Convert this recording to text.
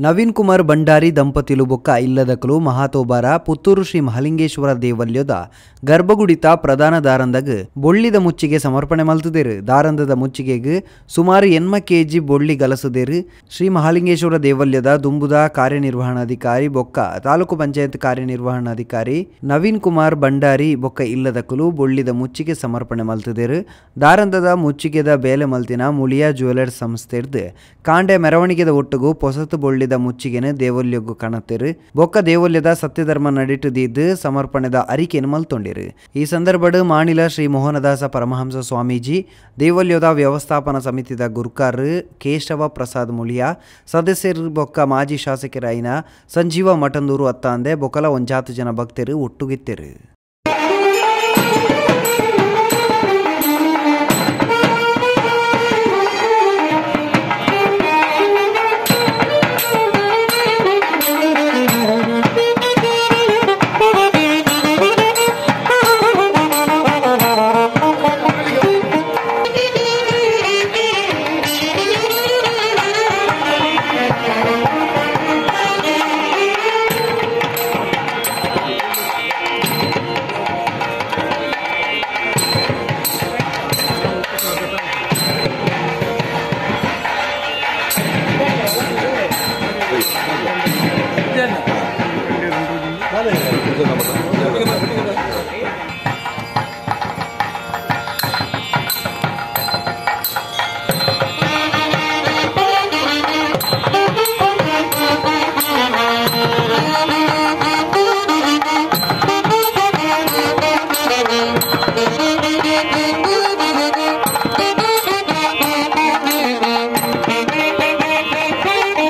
ನವೀನ್ ಕುಮಾರ್ ಭಂಡಾರಿ ದಂಪತಿಲು ಬೊಕ್ಕ ಇಲ್ಲದಕಲು ಮಹಾತೋಬಾರ ಪುತ್ತೂರು ಶ್ರೀ ಮಹಾಲಿಂಗೇಶ್ವರ ದೇವಲ್ಯದ ಗರ್ಭಗುಡಿತ ಪ್ರಧಾನ ದಾರಂದಗ್ ಬೊಳ್ಳಿದ ಮುಚ್ಚಿಗೆ ಸಮರ್ಪಣೆ ಮಲ್ತುದೆರು. ದಾರಂದದ ಮುಚ್ಚಿಗೆಗ್ ಸುಮಾರು 80 ಕೆಜಿ ಬೊಳ್ಳಿ ಗಲಸುದೆರು. ಶ್ರೀ ಮಹಾಲಿಂಗೇಶ್ವರ ದೇವಲ್ಯದ ದುಂಬುದ ಕಾರ್ಯನಿರ್ವಹಣಾಧಿಕಾರಿ ಬೊಕ್ಕ ತಾಲೂಕು ಪಂಚಾಯತ್ ಕಾರ್ಯನಿರ್ವಹಣಾಧಿಕಾರಿ ನವೀನ್ ಕುಮಾರ್ ಭಂಡಾರಿ ಬೊಕ್ಕ ಇಲ್ಲದಕಲು ಬೊಳ್ಳಿದ ಮುಚ್ಚಿಗೆ ಸಮರ್ಪಣೆ ಮಲ್ತುದೆರು. ದಾರಂದದ ಮುಚ್ಚಿಗೆದ ಬೇಲೆ ಮಲ್ತಿನ ಮುಳಿಯಾ ಜ್ಯುವೆಲರ್ಸ್ ಸಂಸ್ಥೆರ್ದು ಕಾಂಡೆ ಮೆರವಣಿಗೆದ ಒಟ್ಟುಗು ಪೊಸತು ಬೊಳ್ಳಿದ ಮುಚ್ಚಿಗೆನೆ ದೇವಲ್ಯಗು ಕಣತೆರು. ಬೊಕ್ಕ ದೇವಲ್ಯದ ಸತ್ಯಧರ್ಮ ನಡಿಟು ದೀದ್ ಸಮರ್ಪಣೆದ ಅರಿಕೆನು ಮಲ್ತೊಂಡಿರು. ಈ ಸಂದರ್ಭಡ್ ಮಾಣಿಲ ಶ್ರೀ ಮೋಹನದಾಸ ಪರಮಹಂಸ ಸ್ವಾಮೀಜಿ, ದೇವಲ್ಯದ ವ್ಯವಸ್ಥಾಪನಾ ಸಮಿತಿದ ಗುರ್ಕಾರ್ ಕೇಶವ ಪ್ರಸಾದ್ ಮುಳಿಯಾ, ಸದಸ್ಯರು ಬೊಕ್ಕ ಮಾಜಿ ಶಾಸಕರಾಯಿನ ಸಂಜೀವ ಮಠಂದೂರು ಅತ್ತಾಂದೆ ಬೊಕಲ ಒಂಜಾತು ಜನ ಭಕ್ತರು ಒಟ್ಟುಗಿತ್ತೆರು.